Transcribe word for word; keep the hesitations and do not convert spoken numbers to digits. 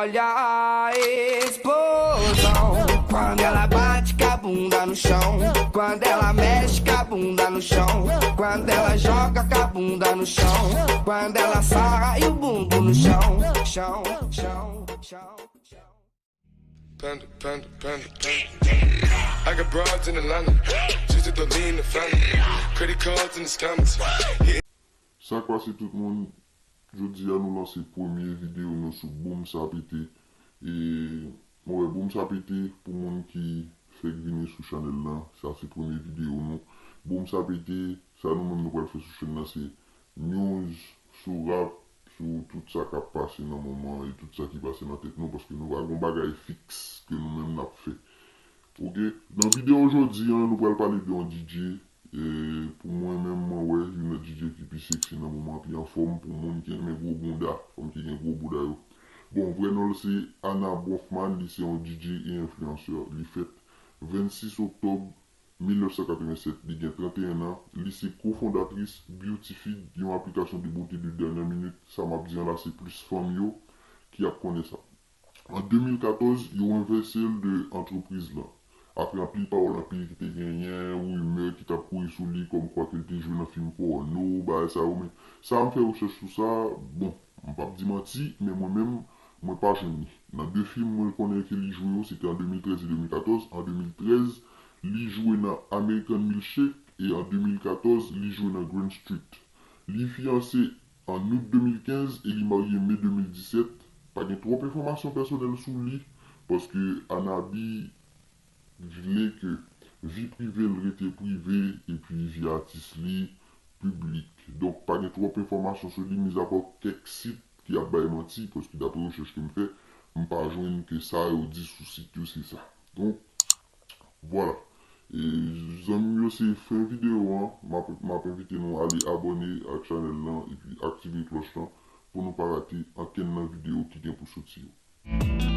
Olha a explosão. Quando ela bate com a bunda no chão, quando ela mexe com a bunda no chão, quando ela joga com a bunda no chão, quando ela sarra e o bumbum no chão, chão, chão, chão, chão. Panda, panda, panda, panda. I got broads in Atlanta, just to lean the family. Credit cards and the scammers. Sa k pase tout moun, jodi a nou lanse premye videyo nou sou Boom Sa Pete. E mwen wè Boom Sa Pete, pou moun ki fèk vini sou chanèl lan, sa se premye videyo nou. Boom Sa Pete, sa nou menm nou pral fè sou chèn nan se news sou rap, sou tout sa k ap pase nan moman e tout sa ki pase nan tèt nou, paske nou pa gon bagay fiks ke nou menm n ap fè. Oke? Nan videyo jodi a, nou pral pale de yon D J. E pou mwen menm, mwen wè youn nan D J ki pi seksi nan moman, pi anfòm pou moun ki renmen gwo bounda, fanm ki gen gwo bounda yo. Bon, vrè non l se Anna Bronfman, li se yon D J e enfliyansè. Li fèt vennsis oktòb mil nèf san katrevennsèt, li gen trannteyen an, li se kofondatris Beauty Feed, yon aplikasyon de bote de dènyè minit. Sa m ap di an la, se plis fanm yo ki ap konnen sa. An de mil katòz, yo envèse l de antrepriz lan. Apre anpil pawòl anpil ki te genyen, rimè ki t ap kouri sou li kòmkwa ke l te jwe nan fim pòno, bagay sa yo, men sa a m fè rechèch sou sa, bon, m p ap di manti, men mwen menm, mwen pa jwenn li. Nan de fim mwen konnen ke li jwe yo, se te an de mil trèz e de mil katòz. An de mil trèz, li jwe nan American Milkshake e an de mil katòz, li jwe nan Green Street. Li fiyanse an out de mil kenz e li marye me de mil disèt. Pa gen twòp enfòmasyon pèsonèl sou li, paske Anabi vle ke vi prive l rete prive epi vi atis li piblik. Donk, pa gen twòp enfòmasyon sou li, mizapa kèk sit ki ap bay manti, paske dapre rechèch ke m fè, m pa jwenn ke sa yo di sou sit yo se sa. Donk, vwala. E zanmi m yo, se fen videyo an. M ap, m ap envite nou ale abòne ak chanèl lan epi aktive klòch lan pou nou pa rate ankenn nan videyo ki gen pou soti yo.